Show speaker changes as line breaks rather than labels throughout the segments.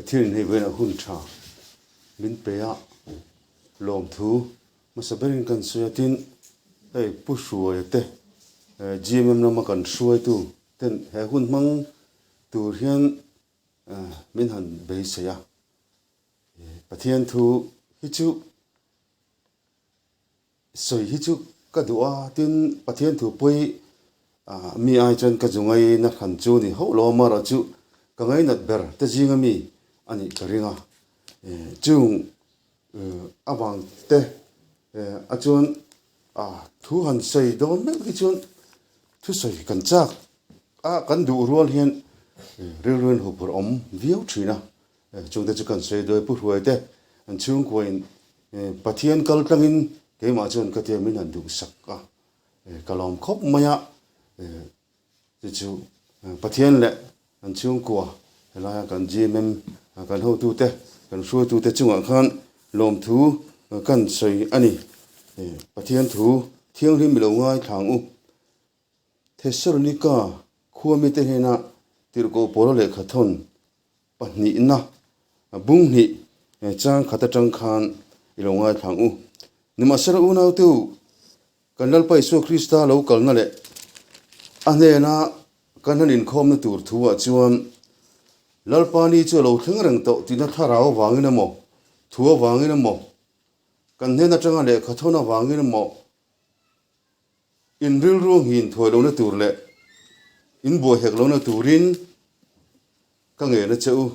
Pathianin hei vawiinah hun tha min pe a, lawmthu hmasa berin kan sawi a, tin hei Pu Hruaia te GMM lama kan hruaitu ten he hun hmang tur hian min han beisei a, Pathian thu hi chu Sawi hi chu ka duh a, tin Pathian thu pawi mi ai chuan ka zu ngaina hran chu ni hauh lo a, amaherawh chu ka ngainat ber te zinga mi a nih ka ring a, chung avang te a chuan thu han sawi dawn meuh hi chuan thusawi kan chak a, kan duh rual hian rilru in huphurh awm viau thin a, chungte chu kan sawi dawi pu hruai te an chhungkuain Pathian kal tlangin keimah chuan ka tia min han duhsak a, ka lawm khawp mai a, chu chu Pathian leh an chhungkua helaia kan GMM kan hotute kan hruaitute chungah khan lawmthu kan sawi a ni. Pathian thu thianghlim i lo ngaithlang u. Thessalonika khua mite hnena tirhkoh Paula lehkha thawn pahnihna bung hnih chang khat atang khan i lo ngaithlang u. Nimahsela unaute, kan Lalpa Isua Krista lo kalna leh a hnena kan han inkhawmna tur thu ah chuan Lalpa ni chu a lo thleng reng tawh tihna thlarau avangin emaw, thu avangin emaw, kan hnen atanga lehkha thawn avangin emaw, In rilru nghin thuai lohna tur leh in buai hek lohna turin ka ngen a che u.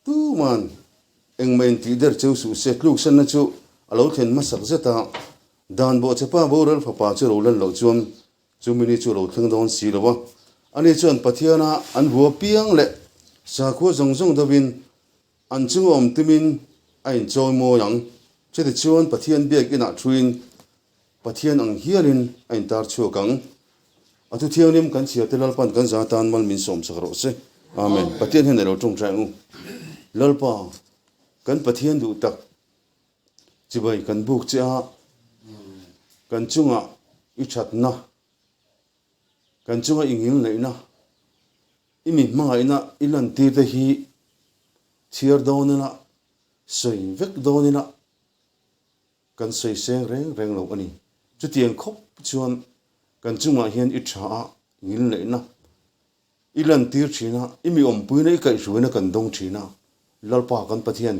Tuman engmah in tih der cheu suh se, tluksanna chu a lo thlen hmasak zet a, dan bawh che pa boral fapa chu lo lan loh chuan chu mini chu a lo thleng dawn si lo a. Ani chuan Pathiana an vua piang leh sakhua zawng zawng deuhin an chunga awm tumin a inchawi mawi ang. Chutichuan Pathian biakinah thuin Pathian ang hialin a intar chhuak ang. A thu thianghlim kan chhiar te Lalpan kan zan atan mal min sawm sak rawh se. Amen. Pathian hian ilo tawngtai ang u. Lalpa, kan Pathian duh tak chibai kan buk che a, kan chungah i thatna, kan chunga i ngilneihna, i mi hmangaihna i lantir te hi chhiar dawn ila, sawi vek dawn ila, Kan sawi seng reng reng lo a ni. Chutiang khawp chuan kan chungah hian i tha a, ngilneihna i lantir thin a, i mi awmpuina i kaihhruaina kan dawng thin a, Lalpa kan Pathian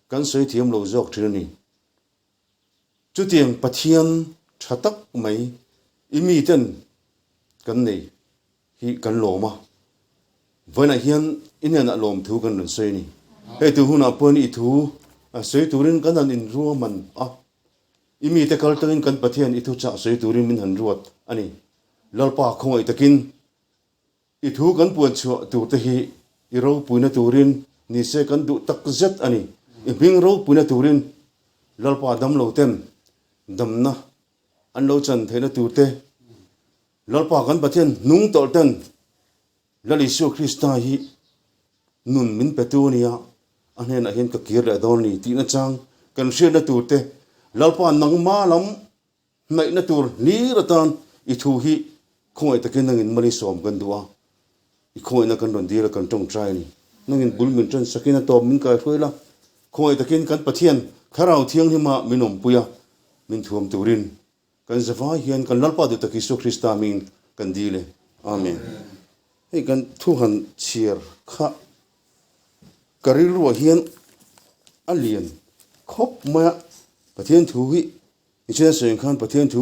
kan sawi thiam lo zawk thin a ni. Chutiang Pathian tha tak mai i miten kan nei hi kan lawm a, vawiinah hian i hnenah lawmthu kan rawn sawi a ni. Hei tu hunah pawhin i thu sawi turin kan han inruahman a, i mite kal tangin kan Pathian i thuchah sawi turin min han ruat a ni. Lalpa khawngaih takin i thu kan puan chhuah turte hi i ropuina turin nise kan duh tak zet a ni. I hming ropuina turin Lalpa damlo ten damna an lo chan theihna turte Lalpa kan Pathian hnung tawlh ten Lal Isua Krista hi nun min petu a nia, a hnenah hian ka kir leh dawn a ni tihna chang kan hriatna tur te, Lalpa nangma lam hnaihna tur hlir atan i thu hi khawngaih takin nangin mali sawm kan duh a, i khawngaihna kan rawn dil a kan tawngtai a ni. Nangin bul min tan sakin a tawp min kaihruai la, khawngaih takin kan Pathian Thlarau Thianghlima min awmpui a, min thuam turin Kan zavai hian kan Lalpa duh tak Isua Krista hmingin kan dil e. Amen. Hei kan thu han chhiar kha ka rilruah hian a lian khawp mai a, Pathian thu hi Nichina sawi ang khan Pathian thu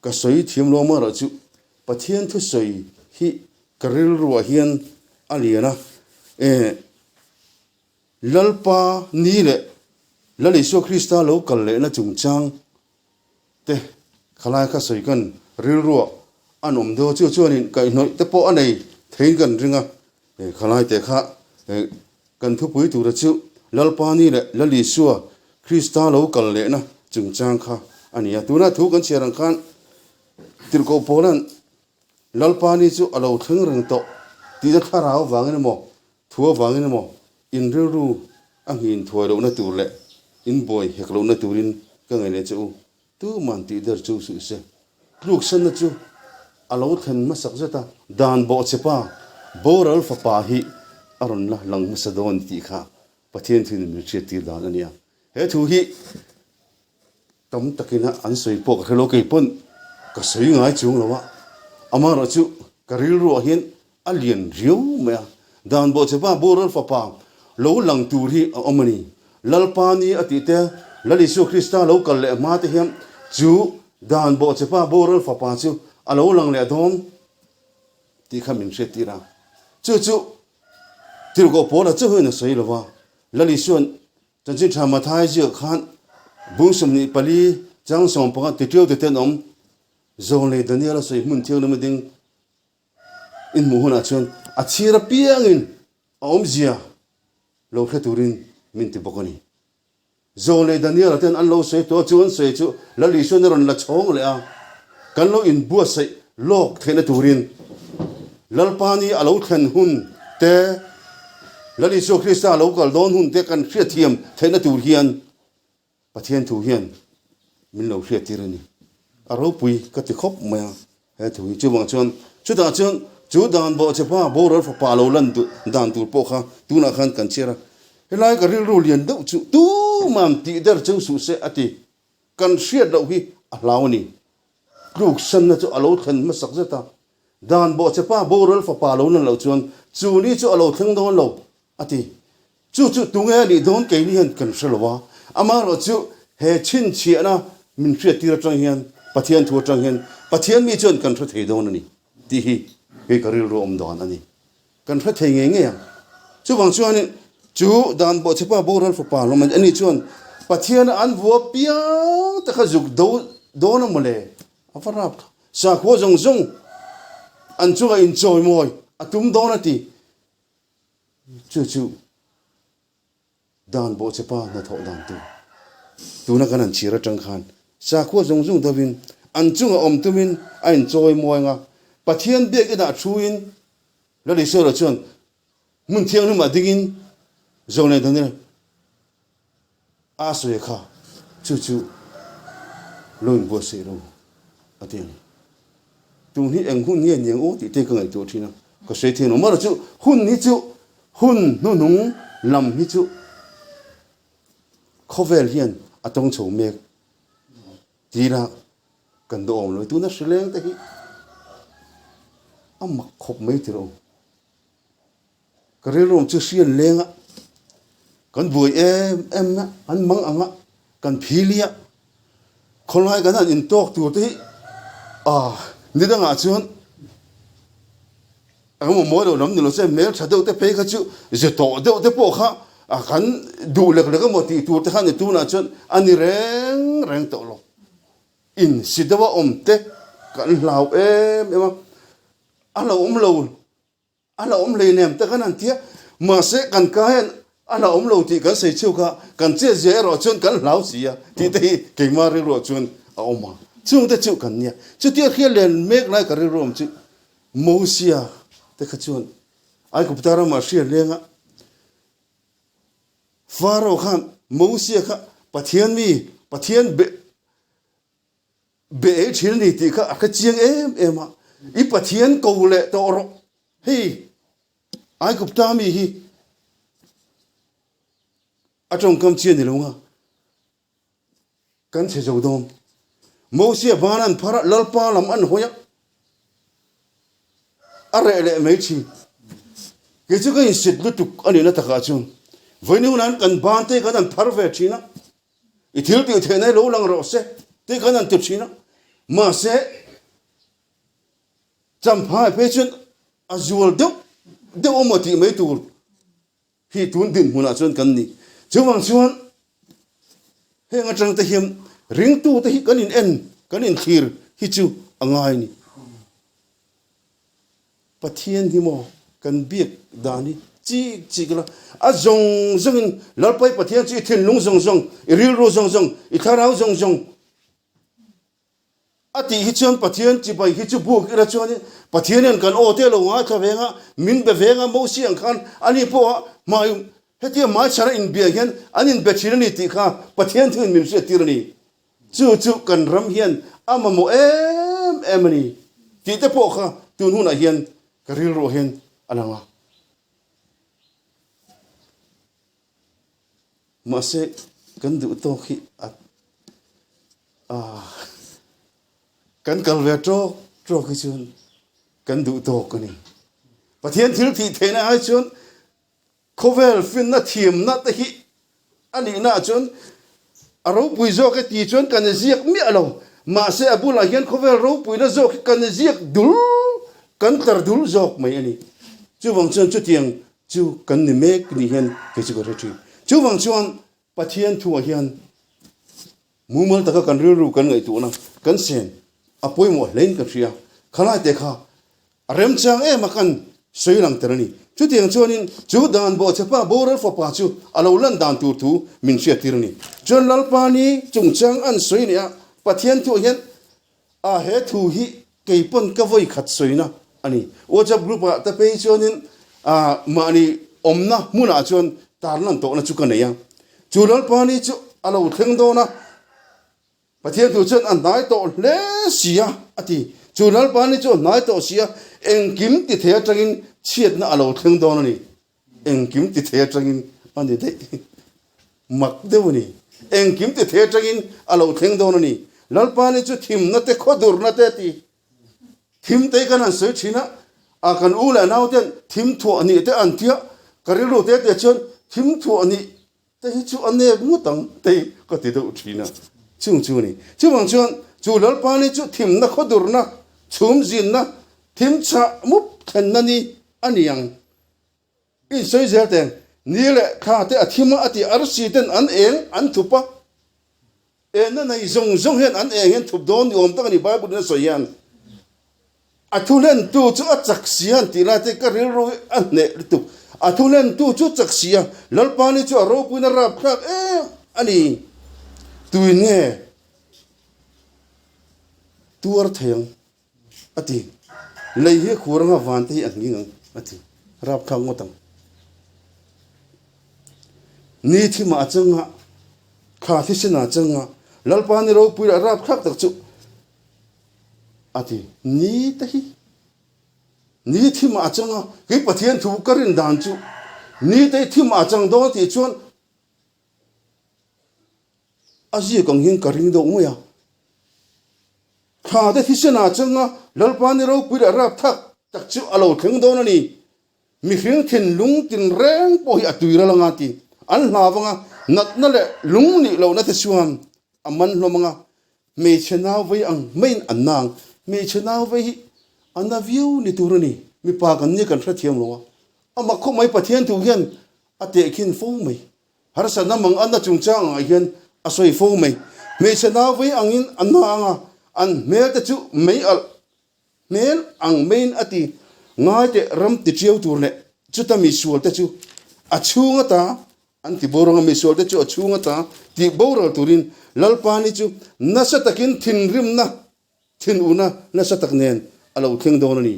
ka sawi thiam lo amaherawh chu Pathian thu sawi hi ka rilruah hian a lian a, e Lalpa ni leh Lal Isua Krista lo kal lehna chungchang te khalai kha sawi kan rilruah an awm deuh a, chu chuanin kaihhnawih te pawh a nei theiin kan ring a, khalai te kha kan thupui tura chu Lalpa ni leh Lal Isua Krista lo kal lehna chungchang kha a ni a. Tuna thu kan chhiar ang khan Tirhkoh Paula'n Lalpa ni chu a lo thleng reng tawh tihna thlarau vangin emaw thu avangin emaw in rilru a nghin thuai lohna tur leh in buai hek lohna turin ka ngei leh che u. Tuman tih der chu suh se. Tluksanna chu a lo thlen hmasak zet a, dan bawhchhepa boral fapa hi a rawn la lang hmasa dawn tih kha. Pathian thilin min hriattir dan a nia. He thu hi tam takin an sawi pawh ka hre lo, kei pawn ka sawi ngai chuang lo a, amaherawhchu ka rilruah hian a lian riau mai a, dan bawhchhepa boral fapa lo lang tur hi a awm a ni. Lalpa ni a tih te, Lal Isua Krista lo kal leh hma te hian chu dan bawhchhepa boral fapa chu a lo lang leh dawn tih kha min hriattir a. Chu chu Tirhkoh Paula chauhin a sawi lo va, Lal Isua'n Chanchin Tha Mathai ziak khan bung 24 chang 15 titiau te tenawm zawn leh Daniel a sawi hmun thianghlim a ding In hmuh hunah chuan a chhir apiangin a awmzia lo hre turin min ti bawk a ni. Zawn leh Daniel-a ten an lo sawi tawh a, chu an sawi chu Lal Isua'n a rawn la chhawng leh a, kan lo inbuatsaih lawk theihna turin Lalpa ni a lo thlen hun te, Lal Isua Krista a lo kal dawn hun te kan hriatthiam theihna tur hian Pathian thu hian min lo hriattir a ni. A ropui ka ti khawp mai a he thu hi. Chuvang chuan chutah chuan chu dan bawhchhepa boral fapa lo lan dan tur pawh kha tunah khan kan chhiar a. Helai ka rilru lian deuh chu tuman tih der cheu suh se a ti. Kan hriat loh hi a hlau a ni. Tluksanna chu a lo thlen hmasak zet a. Dan bawhchhepa boral fapa lo lan loh chuan chu ni chu a lo thleng dawn lo a ti. Chu chu tunge a nih dawn keini hian kan hre lo a, amaherawh chu he chhinchhiahna min hriattir atang hian, Pathian thu atang hian Pathian mi chuan kan hre thei dawn a ni tih hi kei ka rilru awm dan a ni. Kan hre thei ngei ngei ang. Chuvang chuanin chu dan bawhchhepa boral fapa hlawm a ni chuan Pathiana an vua piang te kha zuk do dawn a mawle, a va rap tha. Sakhua zawng zawng an chungah inchawimawi a tum dawn a ti. Chu chu dan bawhchhepa hnathawh dan tur. Tuna kan han chhir atang khan sakhua zawng zawng deuhin an chunga awm tumin a inchawi mawi ang a, Pathian biakinah thuin Lal Isua chuan hmun thianghlimah dingin Zawlnei Daniel A sawi kha chu chu lo inbuatsaih ro a ti a ni. Tun hi eng hun nge niang aw tih te ka ngaihtuah thin a, ka sawi thei lo. Mara chu hun hi chu hun hnuhnung lam hi chu khawvel hian a tawng chho mek tira kan duhawm lo. Tuna hrileng te hi a mak khawp mai tirh. Ka rilru chu hrian leng a, kan buai em em a, an mang ang a, kan phili a, khawlai kan han intawk tur te hi ah ni dangah chuan engemaw mawi lo lam ni lo se hmel tha deuh te phei kha chu ze tawh deuh te pawh kha a kan duh lek lek emaw tih tur te kha ni tunah chuan a ni reng reng tawh lo. Insi deuh a awm te kan hlau em em a, a lo awm lo. A la awm hleinem te kan han ti a, mahse kan ka hian a la awm lo tih kan sawi chhiuk a, kan chet zia erawh chuan kan hlau si a tih te hi keimah rilruah chuan a awm a, chung te chu kan nia. Chutia hriat len mek lai ka rilru awm chu Mosia te kha chuan Aigupta ramah hriat leng a, Pharaoh khan Mosia kha Pathian mi, Pathian be, Be ei thil ni tih kha a hre chiang em em a, i Pathian ko leh tawh rawh, hei Aigupta mi hi a tawngkam chian ni lo nga, kan chhe zo dawn. Mosia ban an phar a, Lalpa lam an hawi a, a reh leh mai thin. Kei chu ka insit lutuk a nihna takah chuan vawiin hunah kan ban te kan han phar ve thin a, I thil tih theihna hi lo lang rawh se tih khan an ti thin a, mahse Champhai phei chuan a zual deuh deuh emaw tih mai tur hi tun dinhmunah chuan kan ni. Chuvang chuan heng atang te hian ringtute hi kan in en, kan inthlir hi chu a ngai a ni. Pathian hi maw kan biak dan hi chik chik ila, a zawng zawngin Lalpai Pathian chu i thinlung zawng zawng, i rilru zawng zawng, i thlarau zawng zawng a tih hi chuan Pathian chibai hi chu buk ila chuanin Pathian hian kan aw te lo ngaithla veng a, min be veng a, Mosia ang khan ani pawha hmai hetia hmaichhara inbiak hian an inbe thin a ni tih kha Pathian thungin min hriattir a ni. Chu chu kan ram hian a mamawh em em a ni tih te pawh kha tun hunah hian ka rilruah hian a lang a. Mahse kan duh tawk hi a a kan kal ve tawk tawk hi chuan kan duh tawk a ni. Pathian thil tih theihna ai chuan Khawvel finna thiamna te hi a nihna ah chuan a ropui zawk e ti chuan kan ziak miah lo. Mahse a bulah hian khawvel ropuina zawk hi kan ziak dul, kan tlar dul zawk mai a ni. Chuvang chuan chutiang chu kan ni mek ni hian kei chu ka hre thin. Chuvang chuan Pathian thuah hian mumal taka kan rilru kan ngaihtuahna kan sen a pawimawh hlein ka hria. Khalai te kha a remchang em a kan sawi lang tel a ni. Chutiang chuanin chu dan bawhchhepa boral fapa chu a lo lan dan tur thu min hriattir a ni. Chuan Lalpa ni chungchang an sawi nia Pathian thuah hian A he thu hi kei pawn ka vawi khat sawina a ni. WhatsApp group ah te phei chuanin mahni awmna hmunah chuan tarlan tawhna chu ka nei a. Chu Lalpani chu a lo thleng dawn a, Pathian thu chuan a hnai tawh hle si a, a ti. Chu Lalpani chu a hnai tawh si a, engkim ti thei atangin chhiatna a lo thleng dawn a ni. Engkim ti thei atangin a ni daih. Mak deuh a ni. Engkim ti thei atangin a lo thleng dawn a ni. Lalpa ni chu thimna te khawdurna te a ti. Thim te hi kan han sawi thin a, a kan u leh nau ten thim thuah nih te an tia, ka rilru te te chuan thim thuah nih te hi chu a nek ngawt ang te hi ka ti deuh thin a. Chung chu a ni. Chuvang chuan chu Lalpa ni chu thimna khawdurna, chhum zinna, thim chhah mup thlenna ni a ni ang. I insawi zel teng, ni leh thla te a thim a, a ti arsi ten an eng an thup a, enna nei zawng zawng hian an eng hi an thup dawn ni awm tak a ni Bible in a sawi hian. A thu hlentu chu a chak si a an tih lai te ka rilru hi a hneh lutuk. A thu hlentu chu chak si a, Lalpa ni chu a ropuiin a rapthlak em a ni. Tuin nge tuar thei ang? A ti. Lei hi a khur anga van te hi a nghing ang, a ti. Rapthlak ngawt ang. Ni thimah a chang a, thla thisenah a chang a, Lalpa ni ropui leh rapthlak tak chu, a ti. Ni te hi ni thimah a chang a, kei Pathian thu ka rin dan chu ni te hi thimah a chang dawn tih chuan a ziak ang hian ka ring deuh mai a. Thla te thisen ah changa Lalpa ni ropui leh rapthlak tak chu a lo thleng dawn a ni. Mihring thinlung tinreng pawh hi a tui ral anga ti an hlau anga, natna leh lung nih lohna te chuan a man hlawm anga, hmeichhe nau vei ang maiin an na ang. Hmeichhe nau vei hi a na viau ni tur a ni. Mipa kan nia kan hrethiam lo a, a mak khawp mai Pathian thu hian a tehkhin fo mai. Harsatna mang anna chungchang ah hian a sawi fo mai. Hmeichhe nauvei angin a na anga, an hmel te chu mei alh hmel ang maiin a ti. Ngai teh ram ti tiau tur leh chuta mi sual te chu a chhung ata an ti boral anga, mi sual te chu a chhung ata tih boral turin Lalpa ni chu nasa takin thinrimna, thinurna nasa tak nen a lo thleng dawn a ni.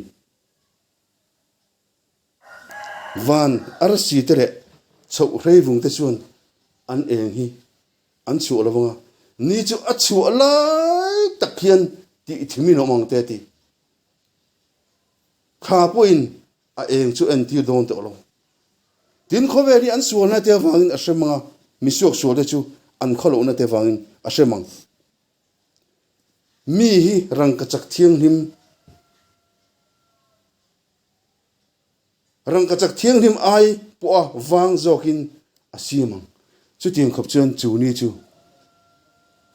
Van arsi te leh chhoh hreivung te chuan an eng hi an chhuah lo vang a, ni chu a chhuah lai tak hian tih thimin a awm ang te a ti. Thla pawhin a eng chu entir dawn tawh lo. Tin, khawvel hi an sualna te avangin a hrem ang a, misuak sual te chu an khawlohna te avangin a hrem ang. Mi hi rangkachak thianghlim Rangkachak thianghlim ai pawha vang zawkin a siam ang. Chutiang khawp chuan chu ni chu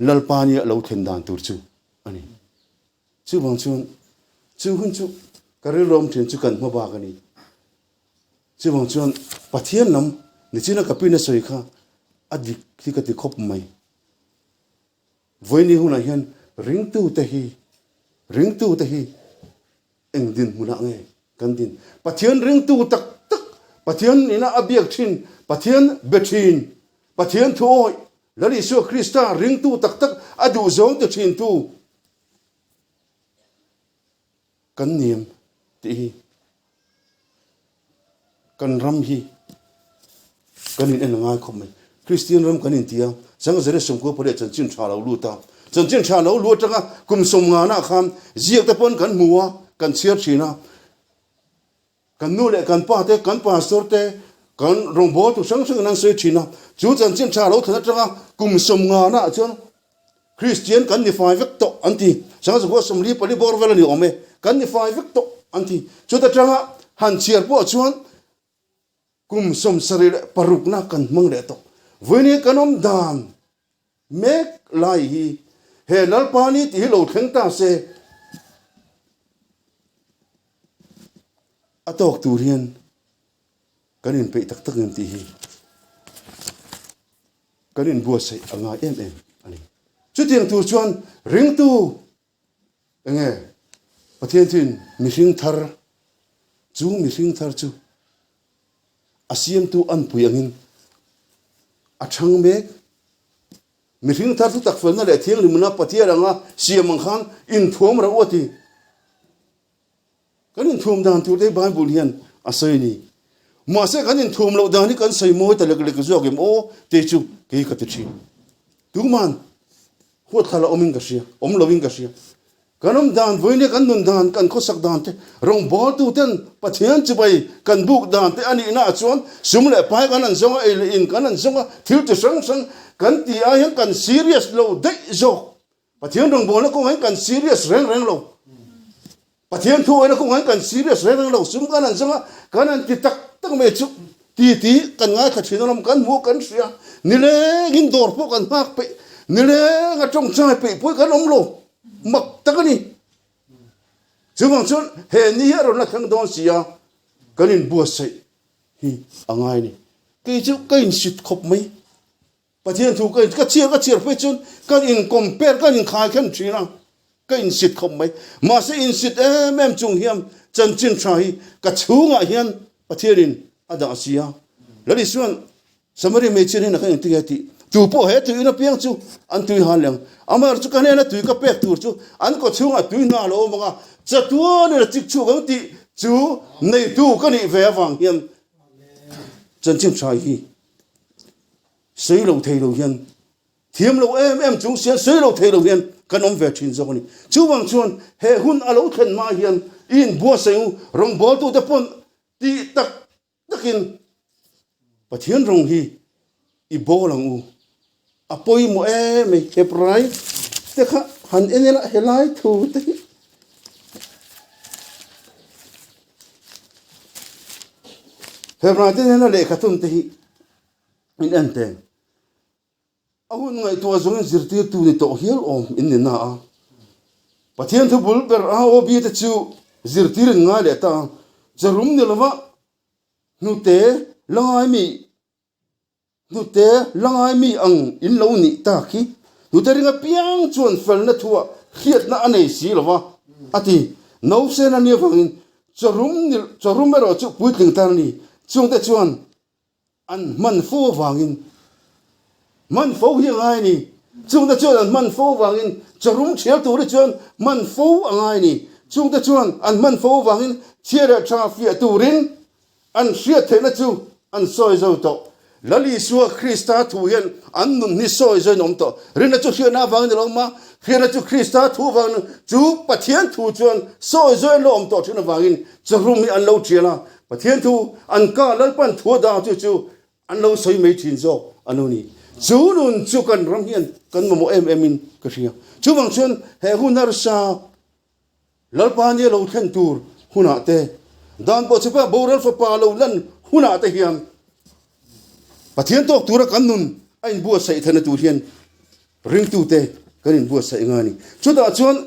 Lalpa nia lo thlen dan tur chu a ni. Chuvang chuan chu hun chu ka rilruam thin chu kan hma bak a ni. Chuvang chuan Pathian lam nichina ka pin a sawi kha a dik hi ka ti khawp mai. Vawiini hunah hian ringtute hi ringtute hi eng dinhmunah nge kan din? Pathian ringtu tak tak, Pathian ina a biak thin, Pathian be thin, Pathian thu awih, Lal Isua Krista ringtu tak tak a duhzawng ti thintu kan ni em tih hi kan ram hi kan in en a ngai khawp mai. Kristian ram kan inti a, Sangzere Sawmkua pawh leh chanchin tha lo lut a, chanchin tha lo lu atanga kum sawmnganah khan ziak te pawn kan hmu a, kan chhiar thin a. Kan nu leh kan pa te, kan pastor te. Kan rawngbawltu hrang hrangin an sawi thin a, chu chanchin tha lo thlen atanga kum sawmngana ah chuan Kristian kan ni fai vek tawh an ti. Sangzakua 44 bawr vel a ni awm e, kan ni fai vek tawh an ti. Chuta tanga han chhiar pawh chuan kum 76 na kan hmang leh tawh. Vawiin kan awm dan mek lai hi he Lalpa ni tih hi lo thleng ta se a tawk tur hian Kan inpeih tak tak em tih hi kan inbuatsaih a ngai em em a ni. Chutiang tur chuan ringtu enge Pathian chuin mihring thar chu mihring thar chu a siamtu anpui angin a chhang mek. Mihring thar chu takfelna leh thianghlimna Pathian anga siam ang khan inthuam rauh a ti. Kan inthuam dan tur te hi Bible hian a sawi a ni. Mahse kan inthuam loh dan hi kan sawi mawi ta lek lek zawk em aw tei chu kei ka ti thin. Tuman huatthlala awmin ka hria, awm lovin ka hria. Kan awm dan vawiin kan nun dan, kan khawsak dan te, rawngbawltu ten Pathian chibai kan buk dan te a nihna ah chuan sum leh pai kan han zawng a, ei leh in kan han zawng a, thil ti hrang hrang kan ti ai hian kan serious lo daih zawk. Pathian rawngbawlna kawngah hian kan serious reng reng lo. Pathian thu awihna kawngah hian kan serious reng reng lo. Sum kan han zawng a, kan han ti tak tak mai chu ti ti kan ngaithla thin alawm, kan hmuh kan hria. Nilengin dawr pawh kan nghak peih, nileng a tawngtai peih pawh hi kan awm lo. Mak tak a ni. Chuvang chuan he ni hi a rawn la thleng dawn si a, kan inbuatsaih hi a ngai a ni. Kei chu ka insit khawp mai. Pathian thu ka in ka chhiar ka chhiar phei chuan ka in compare ka in khai khem thin a, ka in sit khawp mai. Mahse in sit em em chung hian chanchin tha hi ka chhungah hian Pathian in a dah si a. Lal Isuan Samari hmeichhia hnenah khan engtin nge a tih? Tu pawh he tui in apiang chu an tui hal leng. Amaherawhchu ka hnena tui ka pek tur chu an kaw chhungah tui hna a lo awm ang a, chatuanin a chik chhuak ang tih chu neitu ka nih ve avang hian chanchin tha hi Sawi lo thei lo hian, thiam lo em em chung sian sawi lo thei lo hian kan awm ve thin zawk a ni. Chuvang chuan he hun a lo thlen hma hian i inbuatsaih u, rawngbawltute pawn tih tak takin Pathian rawng hi i bawl ang u. A pawimawh em mai, Hebrai te kha han en ila helai thu te hi. Hebrai te nena lehkha thun te hi In en teng. A hun ngaihtuah zawngin zirtirtu ni tawh hial awm in ni na a. Pathian thu bul ber a aw bia te chu zirtir in ngai leh ta a. Charum ni lova hnute la ngai mi hnute la ngai mi ang in lo nih tak hi. Hnute ring apiang chuan felna thuah hriatna a nei si lova a ti. Nausen a nih avangin charum ni charum erawh chu puitling tan a ni. Chungte chuan An hman fo avangin hman fo hi a ngai a ni. Chungte chuan an hman fo avangin charum thial tur hi chuan hman fo a ngai a ni. Chungte chuan an hman fo avangin chhia leh tha fiah turin an hriat theihna chu an sawi zo tawh. Lal Isua Krista thu hian an nun hi sawi zoin a awm tawh. Rinna chu hriatna avangin a lo awm a, hriatna chu Krista thu avangin chu Pathian thu chuan sawi zoin a lo awm tawh thin avangin charum hi an lo thial a, Pathian thu an ka Lalpan thu a dang chu chu an lo sawi mai thin zawk a lo ni. Chu nun chu kan ram hian kan mamawh em em in ka hria. Chuvang chuan he hun harsa Lalpa nia lo thlen tur hunah te, dan pawh chhepa boral fapa lo lan hunah te hian Pathian tawk tura kan nun a inbuatsaih theihna tur hian ringtute kan inbuatsaih ngai a ni. Chutah chuan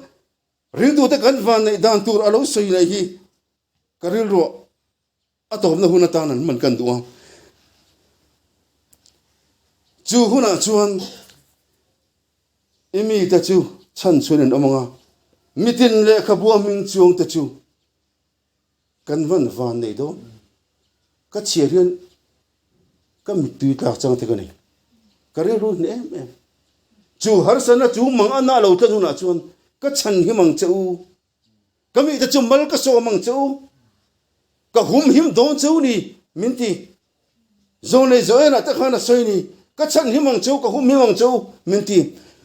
ringtute kan vanneih dan tur a lo sawi leh hi Ka rilruah a tawpna hun atan an hman kan duh a. Chu hunah chuan i mite chu chhan chhuan an awm ang a, mitin lehkhabua hming chuangte chu kan van van nei dawn. Ka chhiar hian ka mittui tlak chang te ka nei. Ka rilru hneh em em. Chu harsatna chu mang a na lo tlat hunah chuan ka chhan him ang che u. Ka mite chu mal ka sawm ang che u, ka humhim dawn che u ni, min ti. Zawnlei Joel-a te khan a sawi ni, Ka chhanhim ang che u, ka humhim ang che u, min ti.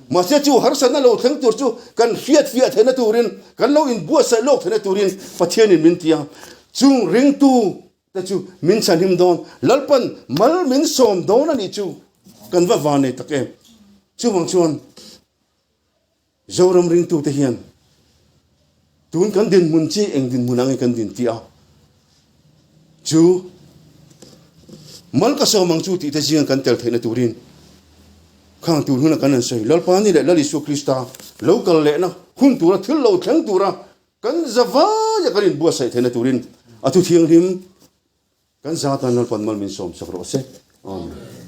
Mahse chu harsatna lo thleng tur chu kan hriatfiah theihna turin, kan lo inbuatsaih lawk theihna turin Pathianin min ti a. Chung ringtu. te chu min chhanhim dawn, Lalpan mal min sawm dawn a nih chu kan va van nei tak em. Chuvang chuan Zoram ringtute hian tun kan dinhmun chi eng dinhmun ang nge kan din tih a, chu mal ka sawm ang chu tih te zinga kan tel theihna turin khang tur huna kan han sawi Lalpa ni leh Lal Isua Krista lo kal lehna hun tura thil lo thleng tura kan zavaia kan inbuatsaih theihna turin a thu thianghlim kan za tan Lalpan mal min sawm sak rawh se. Amen.